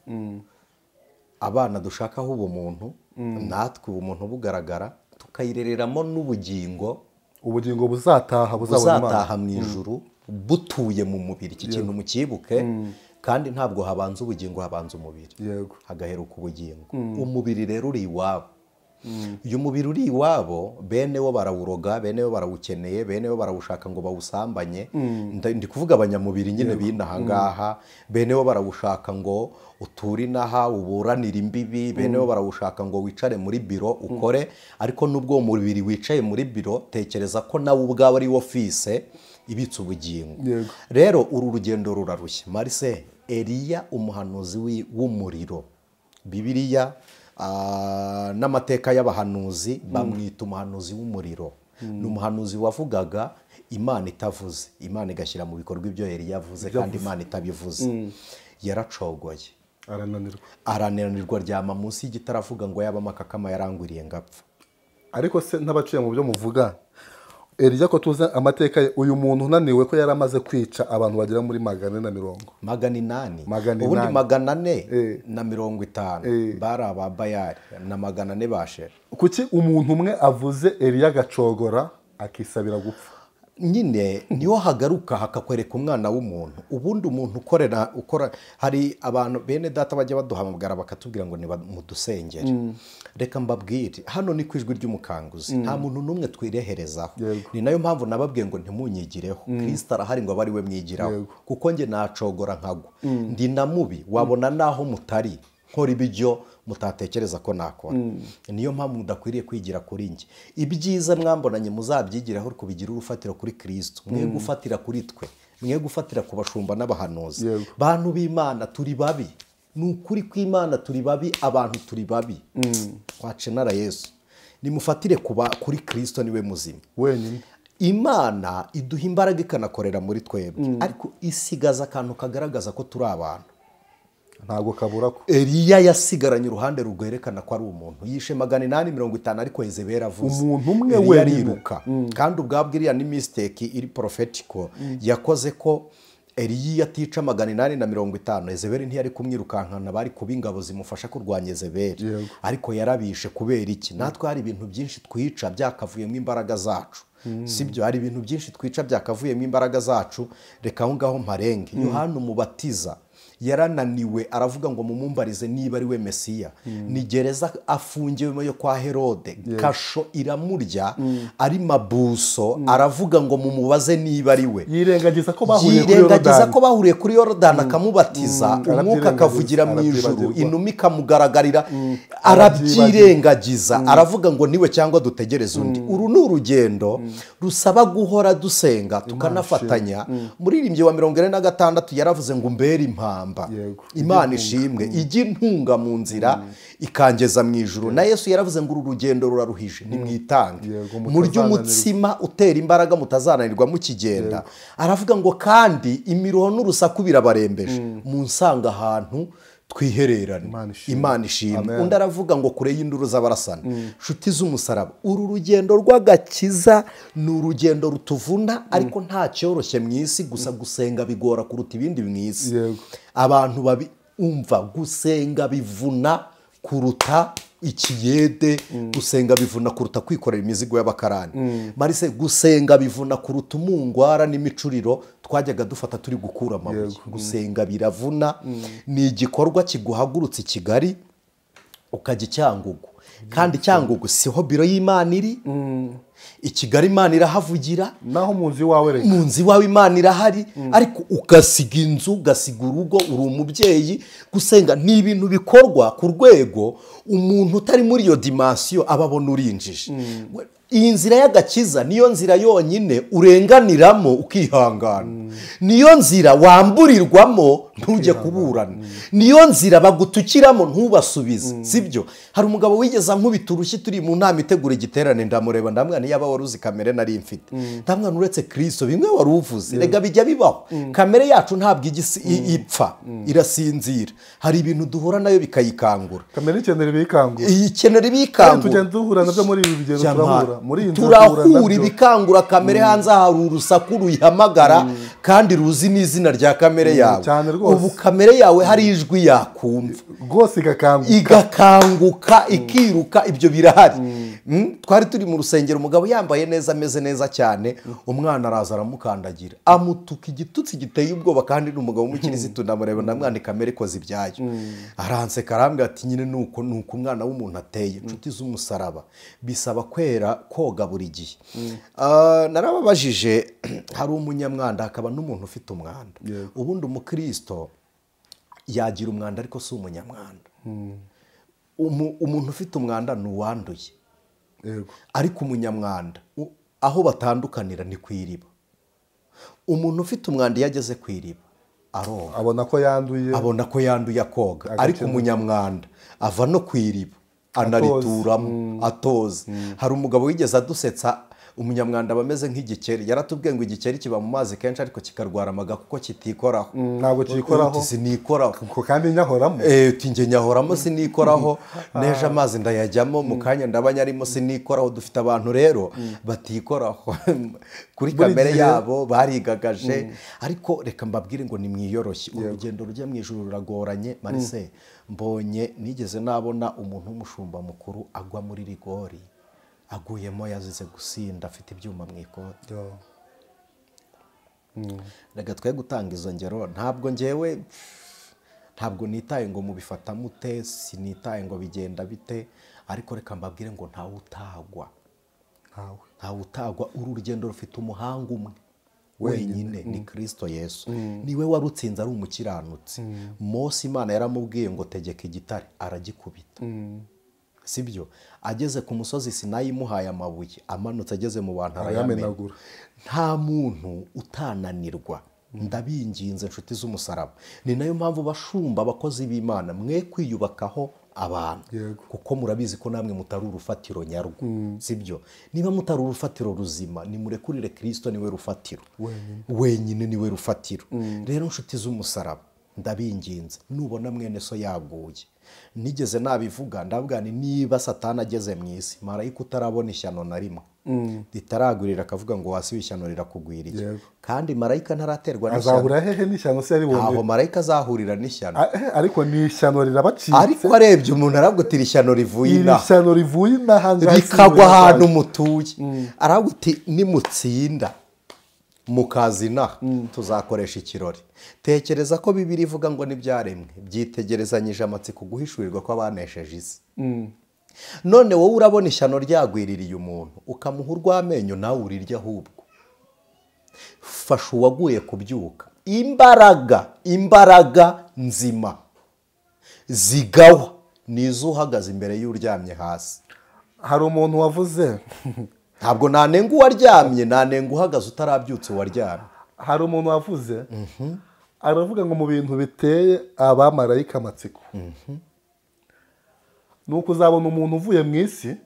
Abana dushakaho ubumuntu, natwe ubumuntu bugaragara, tukayirereramo n'ubugingo. Ubugingo buzataha buzabona Imana. Buzataha mu ijuru butuye mu mubiri. Iki kintu mukibuke. Kandi ntabwo habanza ubugingo, habanza umubiri. Yego. Hagaheruka ubugingo. Umubiri rero uri iwabo. Uyu mubiri uri iwabo, bene wo barawuroga, bene wo barawukeneye, bene wo barawushaka ngo bawusambanye. Ndi kuvuga abanyamubiri nyine binaha ngaha, bene wo barawushaka ngo uture inaha, uburanire imbibi, bene wo barawushaka ngo wicare muri biro ukore. Ariko nubwo umubiri wicaye muri biro, tekereza ko nawe ubwawe ari office ibitse ubugingo. Rero uru rugendo rurarushye. Marise, Eliya umuhanuzi w'umuriro, Bibiliya n'amateka y'abahanuzi bamwita umuhanuzi w'umuriro. Ni umuhanuzi wavugaga Imana itavuze, Imana igashyira mu bikorwa ibyo yari yavuze kandi Imana itabivuze. Yaracogoye, arananirwa, aryama munsi y'igiti aravuga ngo yaba amakakama yarangwiriye ngapfa. Ariko se ntabaciye mu byo muvuga, Eliya ko tuzi amateka ye, uyu muntu unaniwe ko yaramaze kwica abantu bagera muri 450. 800. Ubundi 450 bari aba Bayali na 400 bashera. Kuki umuntu umwe avuze Eliya agacogora akisabira gupfa? Nyine niho hagaruka hakakwereka umwana w'umuntu. Ubundi umuntu ukora hari abantu bene data bajya baduhamagara bakatubwira ngo mudusengere. Reka mbabwire, hano ni ku ijwi ry'umukanguzi, nta muntu n'umwe twireherezaho. Ni nayo mpamvu nababwiye ngo ntimunyigireho. Kristo arahari ngo abe ari we mwigiraho, kuko njye nacogora nkagwa. Ndi na mubi, wabona naho mutari nkora ibyo mutatekereza ko nakora. Niyo mpamvu mudakwiriye kwigira kuri njye. Ibyiza mwambonanye muzabyigiraho kubigira urufatiro kuri Kristo. Mwe gufatira kuri twe, mwe gufatira ku bashumba n'abahanuzi. Bantu b'Imana turi babi. Ni ukuri kw'Imana turi babi, abantu turi babi. Twacenara Yesu. Nimufatire kuba kuri Kristo, niwe muzima wenyine. Imana iduha imbaraga ikanakorera muri twebwe, ariko isigaza akantu kagaragaza ko turi abantu. Ntabwo kabura ko Eliya yasigaranye uruhande rugwerekana ko ari umuntu yishe 850 ariko Yezebeli avuze umuntu umwe wenyine ariruka. Kandi ubwabwo iriya ni mistake iri prophetical yakoze ko Eliya atica 850 Yezebeli ntiyari kumwirukankana, bari kuba ingabo zimufasha kurwanya Yezebeli, ariko yarabishe kubera iki? Natwe hari ibintu byinshi twica byakavuyemo imbaraga zacu, sibyo? Hari ibintu byinshi twica byakavuyemo imbaraga zacu. Reka aho ngaho mparenge. Yohana Umubatiza yarananiwe aravuga ngo mumumbarize niba ari we Mesiya. Ni gereza afungiwemo yo kwa Herode, kasho iramurya ari mabuso, aravuga ngo mumubaze niba ari we. Yirengagiza ko bahuriye kuri Yorodani, akamubatiza, umwuka akavugira mu ijuru, inuma ikamugaragarira, arabyirengagiza aravuga ngo niwe cyangwa dutegereze undi. Uru ni urugendo rusaba guhora dusenga tukanafatanya. Muririmbyi wa 46 yaravuze ngo umbere impamba. Imana ishimwe ijya intunga mu nzira ikangeza mu ijuru. Na Yesu yaravuze ngo uru rugendo ruraruhije, nimwitange murye umutsima utera imbaraga mutazananirwa mukigenda. Aravuga ngo kandi imiruho n'urusaku birabarembeje, munsanga ahantu twihererane. Imana ishimwe. Undi aravuga ngo kure y'induru z'abarasana. Nshuti z'umusaraba, uru rugendo rw'agakiza ni urugendo rutuvuna, ariko nta cyoroshye mu isi. Gusa gusenga bigora kuruta ibindi mu isi. Abantu babi umva gusenga bivuna kuruta ikiyede, gusenga bivuna kuruta kwikorera imizigo y'abakarani. Marise, gusenga bivuna kuruta umungwara n'imicuriro twajyaga dufata turi gukura amabuye. Gusenga biravuna, ni igikorwa kiguhagurutse i Kigali ukajya i Cyangugu, kandi Cyangugu siho biro y'Imana iri. I Kigali Imana irahavugira, naho mu nzu iwawe reka mu nzu iwawe Imana irahari, ariko ugasiga inzu, ugasiga urugo, uri umubyeyi. Gusenga ni ibintu bikorwa ku rwego umuntu utari muri iyo dimension aba abona urinjije. Iyi nzira y'agakiza niyo nzira yonyine urenganiramo ukihangana, niyo nzira wamburirwamo ntujye kuburana, niyo nzira bagutukiramo ntubasubize, sibyo? Hari umugabo wigeze ankubita urushyi turi mu nama itegura igiterane, ndamureba ndamwana yaba wari uzi kamere nari mfite, ndamwana uretse Kristo bimwe wari uvuze, rega bijya bibaho. Kamere yacu ntabwo ipfa, irasinzira. Hari ibintu duhura nayo bikayikangura. Kamere ikenera ibikangura, ikenera ibikangura. Tugenda duhura nabyo muri ibi bigero, turahura turahura ibikangura kamere. Hanze hari urusaku ruyihamagara kandi ruzi n'izina rya kamere yawe. Ubu kamere yawe hari ijwi yakumva rwose igakanguka ikiruka. Ibyo birahari. Twari turi mu rusengero, umugabo yambaye neza ameze neza cyane, umwana araza aramukandagira amutuka igitutsi giteye ubwoba, kandi ni umugabo w'umukirisitu. Ndamureba ndamwana kamere ikoze ibyayo, aranseka arambwira ati nyine nuko umwana w'umuntu ateye. Inshuti z'umusaraba, bisaba kwera koga buri gihe. Narababajije, hari umunyamwanda hakaba n'umuntu ufite umwanda. Ubundi umukristo yagira umwanda ariko si umunyamwanda. Umuntu ufite umwanda ni uwanduye, ariko umunyamwanda aho batandukanira ni ku iriba. Umuntu ufite umwanda iyo ageze ku iriba aroga, abona ko yanduye akoga, ariko umunyamwanda ava no ku iriba anarituramo atoza. Hari umugabo wigeze adusetsa, umunyamwanda bameze nk'igikeri, yaratubwiye ngo igikeri kiba mu mazi kenshi ariko kikarwara amaga kuko kitikoraho. Ntabwo kikoraho, sinikoraho kandi nyahoramo. Tinge nyahoramo sinikoraho, neje amazi ndayajyamo mu kanya ndabanyarimo sinikoraho. Dufite abantu rero batikoraho kuri kamere yabo barigagaje. Ariko reka mbabwire ngo nimwiyoroshye, urugendo rujya mu ijuru ruragoranye. Marise, mbonye nigeze nabona umuntu w'umushumba mukuru agwa muri rigori, aguyemo yazize gusinda afite ibyuma mu ikote. Reka twe gutanga izo ngero, ntabwo ngewe ntabwo nitaye ngo mubifata mute, sinitaye ngo bigenda bite, ariko reka mbabwire ngo ntawe utagwa, ntawe utagwa. Uru rugendo rufite umuhanga umwe wenyine, ni Kristo Yesu. Niwe warutsinze ari umukiranutsi. Mose Imana yaramubwiye ngo tegeka igitare, aragikubita, sibyo? Ageze ku musozi Sinayi imuhaye amabuye, amanutse ageze mu bantu arayamenagura. Nta muntu utananirwa. Ndabinginze inshuti z'umusaraba, ni nayo mpamvu bashumba abakozi b'Imana mwe kwiyubakaho abantu, kuko murabizi ko namwe mutari urufatiro nyarwo, sibyo? Niba mutari urufatiro ruzima, nimurekurire Kristo, niwe rufatiro wenyine, niwe rufatiro. Rero inshuti z'umusaraba, Ndabinginze, nubona mwene so yaguye, nigeze nabivuga ndavuga ni niba Satani ageze mu isi, marayika utarabona ishyano na rimwe ritaragurira akavuga ngo wasi ishyano rirakugwiriye, kandi marayika ntaraterwa n'ishyano, azahura hehe n'ishyano se yaribonye? Aho marayika azahurira n'ishyano, ariko ni ishyano rirabacitse. Ariko arebye umuntu arabwutira ishyano rivuye inaha, ishyano rivuye inaha rikagwa ahantu mutuye, araguti nimutsinda mukazi inaha tuzakoresha ikirori. Tekereza ko Bibiliya ivuga ngo n'ibyaremwe byitegerezanyije amatsiko guhishurirwa ko abanesheje isi. None wowe urabona ishyano ryagwiririye umuntu ukamuha urw'amenyo, nawe urirya. Ahubwo fasha uwaguye kubyuka. Imbaraga nzima zigawa nizo uhagaze imbere y'uryamye hasi. Hari umuntu wavuze, ntabwo nanenga uwaryamye, nanenga uhagaze utarabyutse uwaryamye. Hari umuntu wavuze aravuga ngo mu bintu biteye abamarayika amatsiko nuko uzabona umuntu uvuye mu isi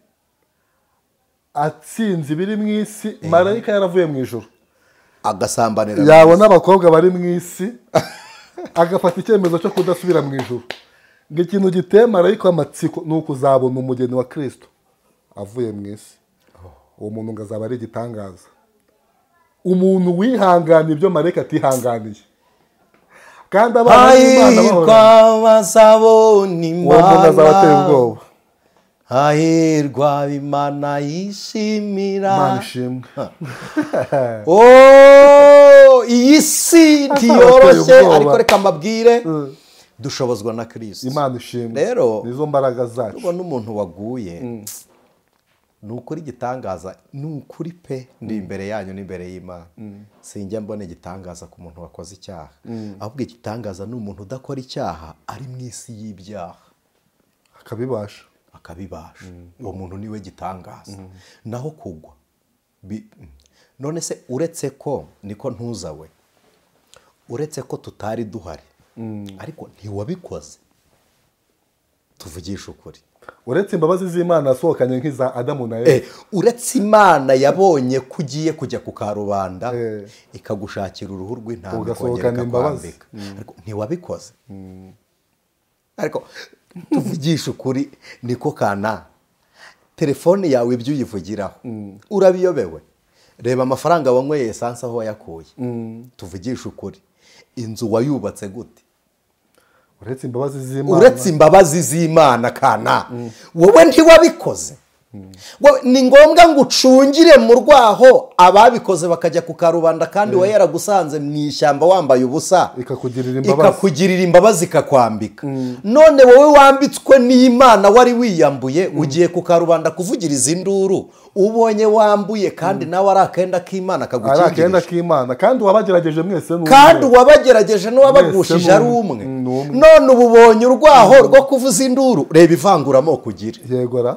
atsinze ibiri mu isi, marayika yaravuye mu ijuru agasambanira, yabona abakobwa bari mu isi agafata icyemezo cyo kudasubira mu ijuru. Ngo ikintu giteye marayika amatsiko nuko uzabona umugeni wa Kristo avuye mu isi. Uwo muntu ngo azaba ari igitangaza, umuntu wihangana ibyo marayika atihanganiye, kandi abana b'Imana bahora bazabona Imana. Uwo muntu azaba ateye ubwoba. Hahirwa Imana yishimira. Imana ishimwe. Oh, iyi si ntiyoroshye, ariko reka mbabwire, dushobozwa na Kristo. Imana ishimwe. Rero nizo mbaraga zacu. Ubona umuntu waguye, ni ukuri igitangaza, ni ukuri pe, ndi imbere yanyu n'imbere y'Imana. Sinjya mbona igitangaza ku muntu wakoze icyaha, ahubwo igitangaza ni umuntu udakora icyaha ari mu isi y'ibyaha akabibasha. Uwo muntu niwe gitangaza. Naho kugwa none se uretse ko niko ntuzawe, uretse ko tutari duhari, ariko ntiwabikoze, tuvugisha ukuri. Uretse imbabazi z'Imana yasohokanye nk'iza Adamu na Eva, uretse Imana yabonye ko ugiye kujya ku karubanda ikagushakira uruhu rw'intama ugasohokana imbabazi, ariko ntiwabikoze. Ariko tuvugisha ukuri, niko kana telefone yawe ibyo uyivugiraho urabiyobewe. Reba amafaranga wanyweye esanse aho wayakuye. Tuvugisha ukuri, inzu wayubatse gute? Uretse imbabazi z'Imana, uretse imbabazi z'Imana kana wowe ntiwabikoze. Ni ngombwa ngo ucungire mu rwaho ababikoze bakajya ku karubanda, kandi wowe yaragusanze mu ishyamba wambaye ubusa, ikakugirira imbabazi ikakwambika. None wowe wambitswe n'Imana wari wiyambuye, ugiye ku karubanda kuvugiriza induru, ubonye wambuye kandi nawe ari akenda k'Imana akagukingirije. Ari akenda k'Imana, kandi uwabagerageje mwese ni umwe, kandi uwabagerageje n'uwabagushije ari umwe. None ububonye urwaho rwo kuvuza induru. Reba ivanguramoko ugira. Yego ra.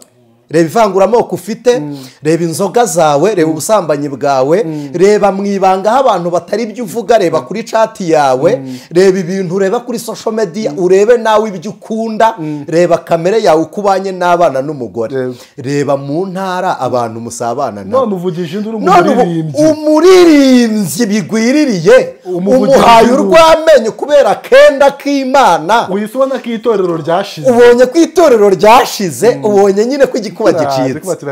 Reba ivanguramoko ufite, reba inzoga zawe, reba ubusambanyi bwawe, reba mu ibanga aho abantu batari ibyo uvuga, reba kuri chat yawe, reba ibintu ureba kuri social media, urebe nawe ibyo ukunda, reba kamere yawe uko ubanye n'abana n'umugore, reba mu ntara abantu musabana nabo. None uvugije induru umuririmbyi bigwiririye, umuhaye urw'amenyo kubera kenda k'Imana. Uhise ubona ko itorero ryashize, ubonye ko itorero ryashize, ubonye nyine ko igikuba gicitse.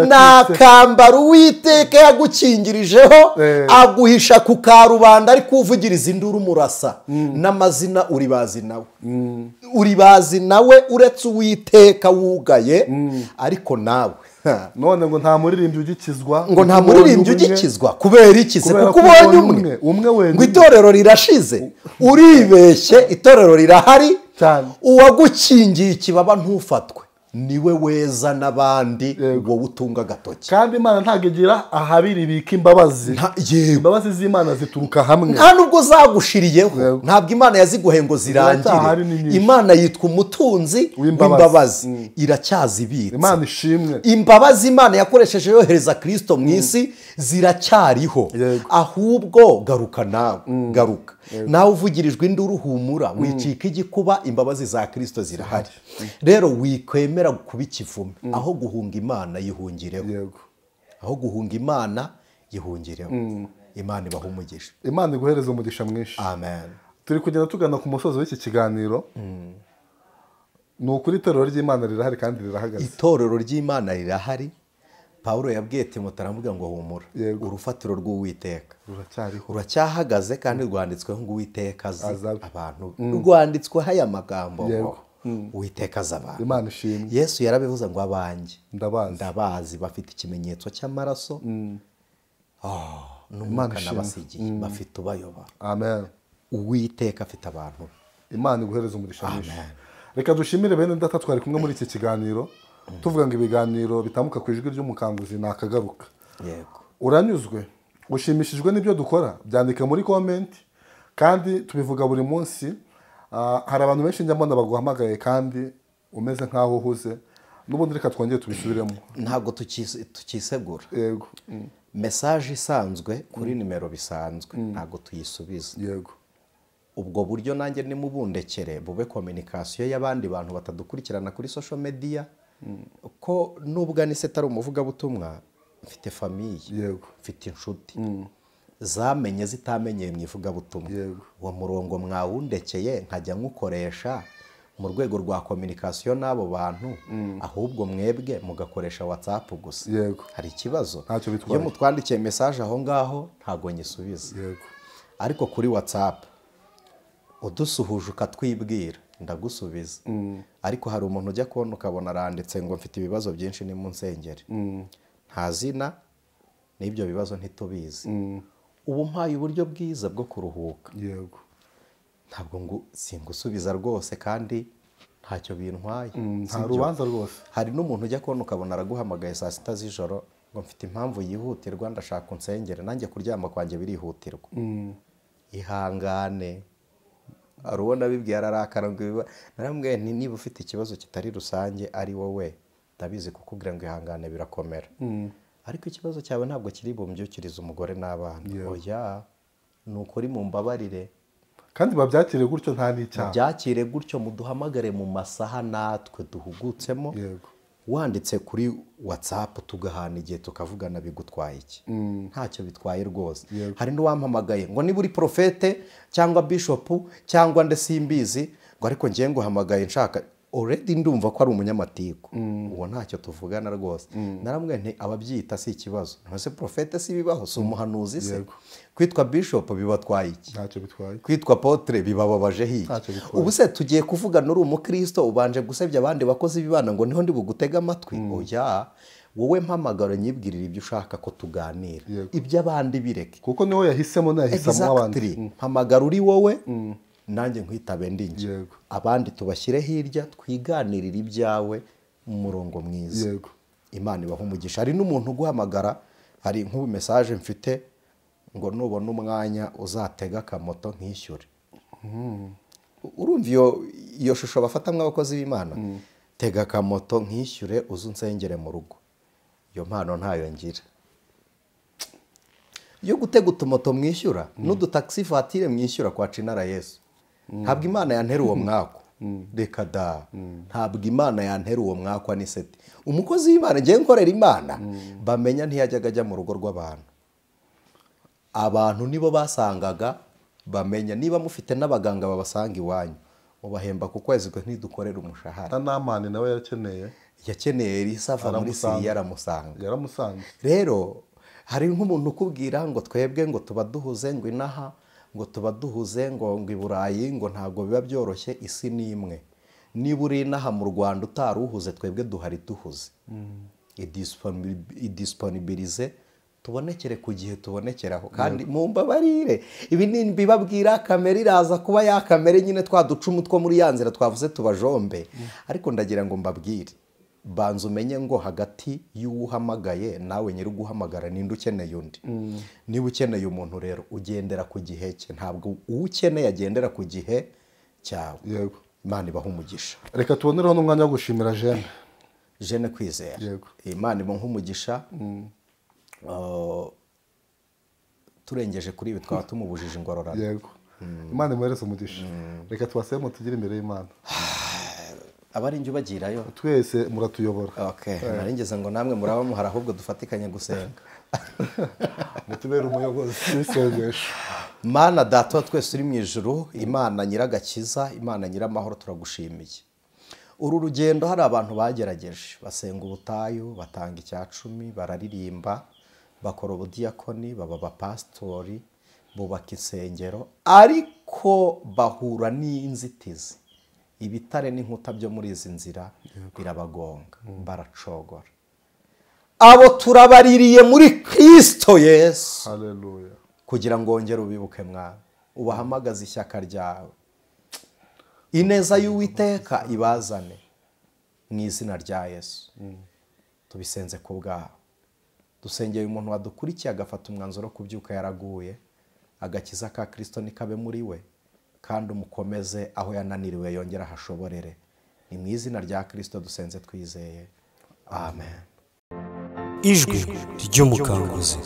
Nakambara Uwiteka yagukingirijeho aguhisha ku karubanda, ariko uvugiriza induru murasa n'amazina uribazi nawe, uribazi nawe uretse Uwiteka wugaye, ariko nawe none ngo nta muririmbyi ugikizwa, ngo nta muririmbyi ugikizwa kubera iki se? Kuko ubonye umwe ngo itorero rirashize. Uribeshye, itorero rirahari. Uwagukingiye ikibaba ntufatwe niwe weza n'abandi, wowe utunga agatoki. Kandi Imana ntabwo igira ahabiri ibika imbabazi. Imbabazi z'Imana zituruka hamwe, nta nubwo zagushiriyeho. Ntabwo Imana yaziguhe ngo zirangire. Imana yitwa umutunzi w'imbabazi, iracyazibitse. Imana ishimwe. Imbabazi Imana yakoresheje yohereza Kristo mu isi ziracyariho. Ahubwo garuka nawe, garuka nawe uvugirijwe induru, humura, wicika igikuba, imbabazi za Kristo zirahari. Rero wikwemera kuba ikivume, aho guhunga Imana yihungireho. Aho guhunga Imana yihungireho. Imana ibaha umugisha. Imana iguhereze umugisha mwinshi. Amen. Turi kugenda tugana ku musozo w'iki kiganiro. Ni ukuri itorero ry'Imana rirahari kandi rirahagaze. Itorero ry'Imana rirahari. Pawulo yabwiye Timoteyo aramubwira ngo humura, urufatiro rw'Uwiteka ruracyariho, ruracyahagaze kandi rwanditsweho ngo Uwiteka azi abantu. Rwanditsweho aya magambo ngo Uwiteka azi abantu. Imana ishimwe. Yesu yarabivuze ngo abanjye ndabazi bafite ikimenyetso cy'amaraso n'umwuka nabasigiye, bafite ubayobora. Amen. Uwiteka afite abantu. Imana iguhereze umugisha mwinshi. Reka dushimire bene data twari kumwe muri iki kiganiro. Tuvuga ngo ibiganiro bitamuka ku ijwi ry'umukanguzi nakagaruka. Yego. Uranyuzwe, ushimishijwe n'ibyo dukora, byandike muri comment kandi tubivuga buri munsi. Hari abantu benshi njya mbona baguhamagaye kandi umeze nkaho uhuze. N'ubundi reka twongere tubisubiremo. Ntabwo tukisegura. Yego. Message isanzwe kuri nimero bisanzwe ntabwo tuyisubiza. Yego. Ubwo buryo nanjye nimubundekere bube communication y'abandi bantu batadukurikirana kuri social media. Ko nubwo anise atari umuvugabutumwa, mfite famille, yego, mfite inshuti zamenye zitamenyeye mu ivugabutumwa. Uwo murongo mwawundekeye nkajya nkukoresha mu rwego rwa communication n'abo bantu, ahubwo mwebwe mugakoresha WhatsApp gusa. Yego. Hari ikibazo? Iyo mutwandikiye message aho ngaho ntago nyisubiza. Yego. Ariko kuri WhatsApp udusuhuje ukatwibwira ndagusubiza. Ariko hari umuntu ujya kubona ukabona aranditse ngo mfite ibibazo byinshi ni mu nsengeri, nta zina n'ibyo bibazo ntitubizi. Ubu mpaye uburyo bwiza bwo kuruhuka. Yego. Ntabwo ngo singusubiza rwose kandi ntacyo bintwaye. Nta rubanza rwose. Hari n'umuntu ujya kubona ukabona araguhamagaye saa 6 z'ijoro ngo mfite impamvu yihutirwa ndashaka unsengere, nanjye kuryama kwanjye birihutirwa. Ihangane. Arubona bibwiye ararakara ngo naramubwiye nti niba ufite ikibazo kitari rusange ari wowe ndabizi kukubwira ngo ihangane birakomera. Ariko ikibazo cyawe ntabwo kiri bumbyukirize umugore n'abana. Oya, nukuri mumbabarire. Kandi babyakire gutyo nta n'icyaha. Babyakire gutyo, muduhamagare mu masaha natwe duhugutsemo. Yego. Wanditse kuri WhatsApp tugahana igihe tukavugana bigutwaye iki? Ntacyo bitwaye rwose. Hari n'uwampamagaye ngo niba uri profete cyangwa bishop cyangwa nde simbizi ngo ariko ngiye nguhamagaye nshaka, already ndumva ko ari umunyamatiku. Uwo ntacyo tuvugana rwose. Naramubwiye nti ababyita si ikibazo. Ntose profete si bibaho, si umuhanuzi se? Kwitwa bishop bibatwaye iki? Ntacyo bitwaye. Kwitwa apotre bibababaje hiki? Ubu se tugiye kuvugana uri umukristo ubanje gusebya abandi bakozi b'Imana ngo niho ndi bugutega amatwi? Oya, wowe mpamagara nyibwirira ibyo ushaka ko tuganira, iby'abandi bireke. Kuko niho yahisemo nahisemo abandi. Mpamagara uri wowe, nanjye nkwitabe ndinjye, abandi tubashyire hirya twiganirira ibyawe mu murongo mwiza. Yego. Imana ibaha umugisha. Hari n'umuntu uguhamagara, hari nk'ubu message mfite ngo nubona umwanya uzatega akamoto nkishyure. Urumva iyo shusho bafata mw'abakozi b'Imana? Tega akamoto nkishyure uze unsengere mu rugo. Iyo mpano ntayo ngira. Iyo gutega utumoto mwishyura n'udutaxi voiture mwishyura kwa Cinara Yesu. Ntabwo Imana yantera uwo mwako. Reka da. Ntabwo Imana yantera uwo mwako ni seti. Umukozi w'Imana ngiye nkorera Imana bamenya ntiyajyaga ajya mu rugo rw'abantu. Abantu nibo basangaga bamenya. Niba mufite n'abaganga babasanga iwanyu mubahemba ku kwezi kwe ntidukorera umushahara. Namani nawe yakeneye Elisa ava muri Siriya aramusanga. Yaramusanze. Rero hari nk'umuntu ukubwira ngo twebwe ngo tuba duhuze ngo inaha, ngo tuba duhuze ngo i Burayi ngo ntabwo biba byoroshye, isi ni imwe. Niba uri inaha mu Rwanda utaruhuze twebwe duhari duhuze. Idisponibilize tubonekere ku gihe tubonekeraho. Kandi mumbabarire, ibi nibibabwira kamera iraza kuba ya kamera nyine twaducumu two muri ya nzira twavuze tubajombe. Ariko ndagira ngo mbabwire, banza umenye ngo hagati y'uhamagaye nawe nyiri guhamagara ninde ukeneye undi. Niba ukeneye umuntu rero ugendera ku gihe cye, ntabwo ukeneye agendera ku gihe cyawe. Yego. Imana ibaha umugisha. Reka tubonereho n'umwanya wo gushimira Jeanne Kwizera. Yego. Imana ibaha umugisha. Turengeje kuri ibi twaba tumubujije ingororano. Yego. Imana imuhereze umugisha. Reka tubasebe mutugire imbere y'Imana. Abari njye ubagirayo. Twese muratuyobora. Okay, naringeze ngo namwe muraba muhari ahubwo dufatikanye gusenga. Mutubere umuyobozi w'isengesho. Mana Data wa twese uri mu ijuru, Imana nyiragakiza, Imana nyiramahoro, turagushimiye. Uru rugendo hari abantu bagerageje, basenga ubutayu, batanga 10, bararirimba, bakora ubudiyakoni, baba abapasitori, bubaka insengero, ariko bahura n'inzitizi. Ibitare n'inkuta byo muri izi nzira birabagonga, baracogora. Abo turabaririye muri Kristo Yesu. Haleluya. Kugira ngo wongere ubibuke Mwami, ubahamagaze ishyaka ryawe, ineza y'Uwiteka ibazane mu izina rya Yesu. Tubisenze ku bwawe. Dusengeye umuntu wadukurikiye agafata umwanzuro wo kubyuka yaraguye, agakiza ka Kristo nikabe muri we, kandi umukomeze aho yananiriwe yongera ahashoborere. Ni mu izina rya Kristo dusenze twizeye, amen. Ijwi ry'umukanguzi.